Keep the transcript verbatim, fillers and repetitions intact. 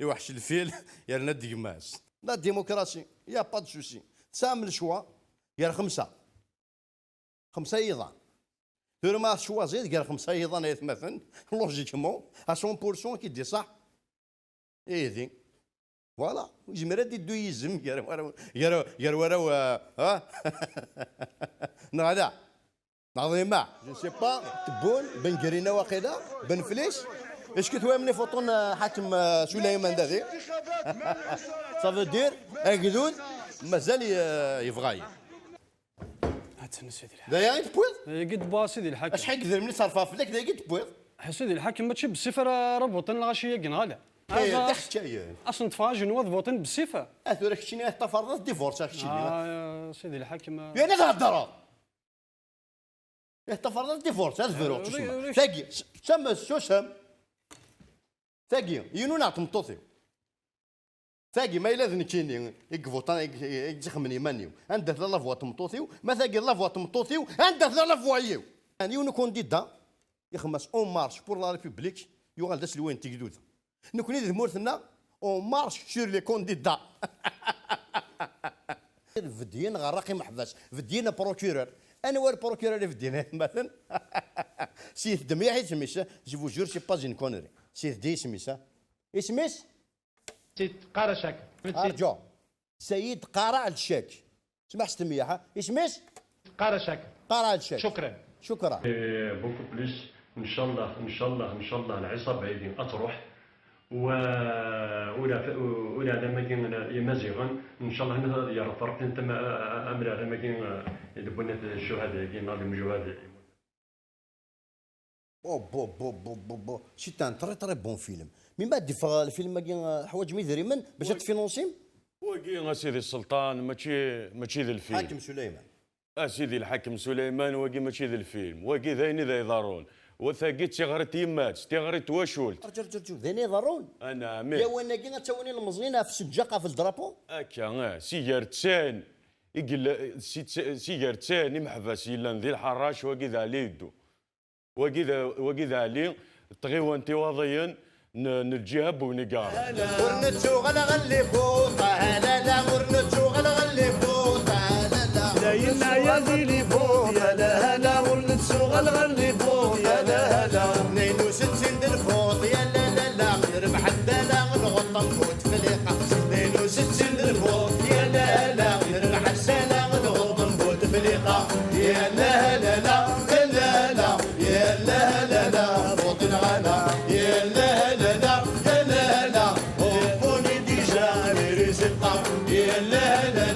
Iweḥc lfil, yerna-d gma-s. La démocratie, y a pas de souci. Tesɛam le choix gar xemsa. Xemsa yiḍan. Tura ma tcwaziḍ gar xemsa yiḍan ay atmaten, logiquement, à cent pour cent ad k-id-iṣaḥ. Ihi. Voilà. Yezmer ad iddu yizem gar waraw, gar, gar waraw, ah, ah? Neɣ ala? Neɣ d imaɛ? Je ne sais pas. Tebboune, Ben Grina waqila, Ben Flis. Est-ce que tu aimes les photos n Ḥakem, euh, Suleyman dadi? Ça veut dire, agdud, mazal y-, yebɣa-yi. Atan Sidi Lḥakem. D aya i tewwiḍ? Dagi d-wwiɣ Sidi Lḥakem. Acḥal n yedrimen i ṣerfeɣ fell-ak, dagi i d-tewwiḍ? Ḥa Sidi Lḥakem, mačči bessif ara, ara buṭin lɣaci-agi, neɣ ala? Eh, d aḥeccay. Asen-ṭṭfeɣ ajenwi ad buṭin bessif. A tura keččini ad tafreḍ ad divorceɣ keččini. Ah, Sidi Lḥakem. Yerna theddreḍ. Ad tafreḍ ad divorceɣ, ad bruɣ tusma. Tagi, s-, susem, susem. Tagi, inu neɣ tmeṭṭut-iw? Tagi, ma yella d nekkini i ivuṭan, i i yettxemmen iman-iw, anda tella la voix n tmeṭṭut-iw? Ma tagi d la voix n tmeṭṭut-iw, anda tella la voix-iw? Yiwen ukandida, ixemmas En Marche pour la République, yuɣal d aselway n tegduda. Nekni di tmurt-nneɣ, En Marche sur les candidats. Bedyen ɣer Raqi Meḥbas, bedyen procureur. Anwa procureur i bedyen ay atmaten? Siyet-d mliḥ isem-is, je vous jure, c'est pas une connerie. Siyet-d isem-is, ha? Isem-is? Seyid Qarac Akk. Arǧu. Seyid Qarac Akk. Smaḥ s temyaḥ, ha? Isem-is? Qarac Akk. Qarac Akk. Cukran. Cukran. Eh, beaucoup plus. Ncallah, ncallah, ncallah, lɛiṣaba-agi ad truḥ. Wa ula, ula d amagi n Imaziɣen, ncallah, ad yerr Rebbi tama, amrar amagi, eh, i d-wwin at ccuhada-agi, neɣ lemjuhada. Oh, bo, bo, bo, bo, bo. C'est un très, très bon film. Mi ma d-iffeɣ lfilm-agi, eh, ḥwaǧem idrimen bac ad tfinansim? Wagi, a Sidi Sselṭan, mačči, mačči d lfilm. Ḥakem Suleyman. A Sidi Lḥakem Suleyman, wagi mačči d lfilm. Wagi d ayen i d iḍerrun. Wa tagi d tiɣri n tyemmat, tiɣri n twacult. Rǧu, rǧu, rǧu, d ayen i iḍerrun? Anɛam, ih. Lawan-agi ad tawin ilemẓiyen ɣef sseǧǧaq, ɣef ldrapu? Akka, eh, si gar ttan, i yella, si, si gar ttan imeḥbas yellan di lḥarac, wagi d Ɛli Iddu. Wagi d, wagi d Ɛli, tɣiwant Iwaḍiyen n, n lǧiha n Bunigar. Ur nettuɣal ɣer Lifuṭ, ah, la, la, ur nettuɣal ɣer Lifuṭ, ah, la, la. La yenna ya di Lifuṭ, ya la, la, ur nettuɣal ɣer Lifuṭ, ya la, la. Tnayen u settin d Lfuṭ, ya la, la, la. Nerbeḥ addal, nɣuṭṭ bu Tefliqa. Tnayen u settin d Lfuṭ, ya la, la. Nerbeḥ addal, nɣuṭṭ bu Tefliqa. Ya la, la, la, ya la, la. Ya la la la, Fuṭ lɣala. Ya la la la, ya la la. Au fond déjà les résultats. Ya la la